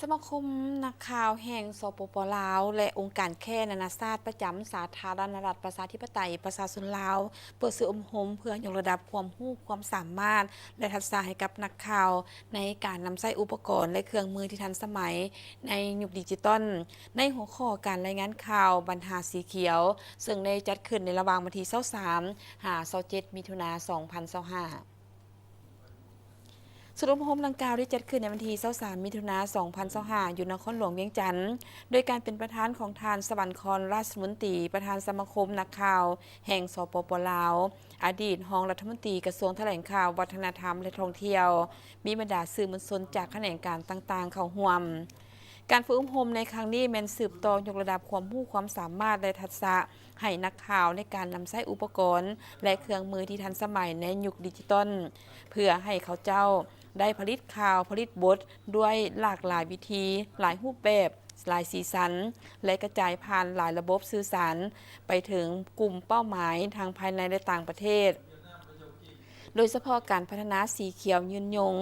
ສະມາຄົມນັກຂ່າວແຫ່ງ ສປປ ລາວ ແລະ ອົງການແຄນານາຊາດປະຈຳສາທາລະນະລັດ ປະຊາທິປະໄຕ ປະຊາຊົນລາວ ເປີດສູນອົບຮົມເພື່ອຍົກລະດັບຄວາມຮູ້ຄວາມສາມາດ ແລະ ທັກສະໃຫ້ກັບນັກຂ່າວ ໃນການນຳໃຊ້ອຸປະກອນ ແລະ ເຄື່ອງມືທີ່ທັນສະໄໝໃນຍຸກດິຈິຕອນ ໃນຫົວຂໍ້ການລາຍງານຂ່າວບັນຫາສີຂຽວ ເຊິ່ງໄດ້ຈັດຂຶ້ນໃນລະຫວ່າງວັນທີຊາວສາມ ຫາ ຊາວເຈັດ ມິຖຸນາ ສອງພັນຊາວຫ້າ. ສູນອົບຮົມດັ່ງກ່າວໄດ້ຈັດຂຶ້ນໃນວັນທີຊາວສາມ ມິຖຸນາ ສອງພັນຊາວຫ້າ ຢູ່ນະຄອນຫຼວງວຽງຈັນ ໂດຍການເປັນປະທານຂອງທ່ານ ສະຫວັນຄອນ ລາຊະມົນຕີ ປະທານສະມາຄົມນັກຂ່າວແຫ່ງ ສປປ ລາວ, ອະດີດຮອງລັດຖະມົນຕີກະຊວງຖະແຫຼງຂ່າວ, ວັດທະນະທຳ ແລະ ທ່ອງທ່ຽວ, ມີບັນດາສື່ມວນຊົນຈາກຂະແໜງການຕ່າງໆເຂົ້າຮ່ວມ. ການຝຶກອົບຮົມໃນຄັ້ງນີ້ແມ່ນສືບຕໍ່ຍົກລະດັບຄວາມຮູ້ຄວາມສາມາດ ແລະ ທັກສະໃຫ້ນັກຂ່າວໃນການນຳໃຊ້ອຸປະກອນ ແລະ ເຄື່ອງມືທີ່ທັນສະໄໝໃນຍຸກດິຈິຕອນ ເພື່ອໃຫ້ເຂົາເຈົ້າໄດ້ຜະລິດຂ່າວ, ຜະລິດບົດດ້ວຍຫຼາກຫຼາຍວິທີ, ຫຼາຍຮູບແບບ, ຫຼາຍສີສັນ ແລະ ກະຈາຍຜ່ານຫຼາຍລະບົບສື່ສານໄປເຖິງກຸ່ມເປົ້າໝາຍທັງພາຍໃນ ແລະ ຕ່າງປະເທດ. ໂດຍສະເພາະການພັດທະນາສີຂຽວຍືນຍົງ,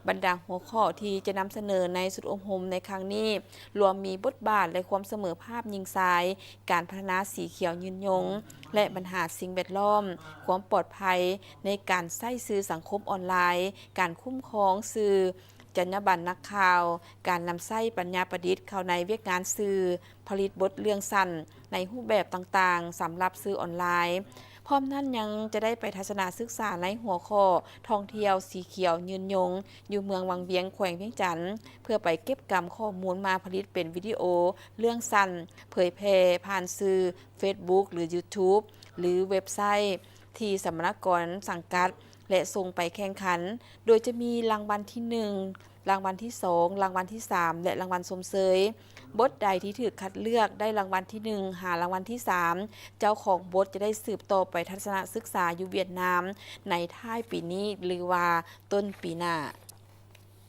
ບັນດາຫົວຂໍ້ທີ່ຈະນຳສະເໜີໃນຊຸດອົບຮົມໃນຄັ້ງນີ້ ລວມມີບົດບາດ ແລະ ຄວາມສະເໝີພາບຍິງຊາຍ, ການພັດທະນາສີຂຽວຍືນຍົງ ແລະ ບັນຫາສິ່ງແວດລ້ອມ, ຄວາມປອດໄພໃນການໃຊ້ສື່ສັງຄົມອອນລາຍ, ການຄຸ້ມຄອງສື່, ຈັນຍາບັນນັກຂ່າວ, ການນຳໃຊ້ປັນຍາປະດິດເຂົ້າໃນວຽກງານສື່, ຜະລິດບົດເລື່ອງສັ້ນໃນຮູບແບບຕ່າງໆ ສຳລັບສື່ອອນລາຍ. ພ້ອມນັ້ນຍັງຈະໄດ້ໄປທັດສະນະສຶກສາໃນຫົວຂໍ້ທ່ອງທ່ຽວສີຂຽວຍືນຍົງ ຢູ່ເມືອງວັງວຽງ ແຂວງວຽງຈັນ ເພື່ອໄປເກັບກຳຂໍ້ມູນມາຜະລິດເປັນວິດີໂອເລື່ອງສັ້ນ ເຜີຍແຜ່ຜ່ານສື່ເຟສບຸກ ຫຼື ຢູທູບ ຫຼື ເວັບໄຊທີ່ສຳມະນາກອນສັງກັດ ແລະ ສົ່ງໄປແຂ່ງຂັນ ໂດຍຈະມີລາງວັນທີໜຶ່ງ, ລາງວັນທີສອງ, ລາງວັນທີສາມ ແລະ ລາງວັນຊົມເຊີຍ. ບົດໃດທີ່ຖືກຄັດເລືອກໄດ້ລາງວັນທີໜຶ່ງ ຫາລາງວັນທີສາມ ເຈົ້າຂອງບົດຈະໄດ້ສືບຕໍ່ໄປທັດສະນະສຶກສາຢູ່ຫວຽດນາມໃນທ້າຍປີນີ້ ຫຼືວ່າຕົ້ນປີໜ້າ.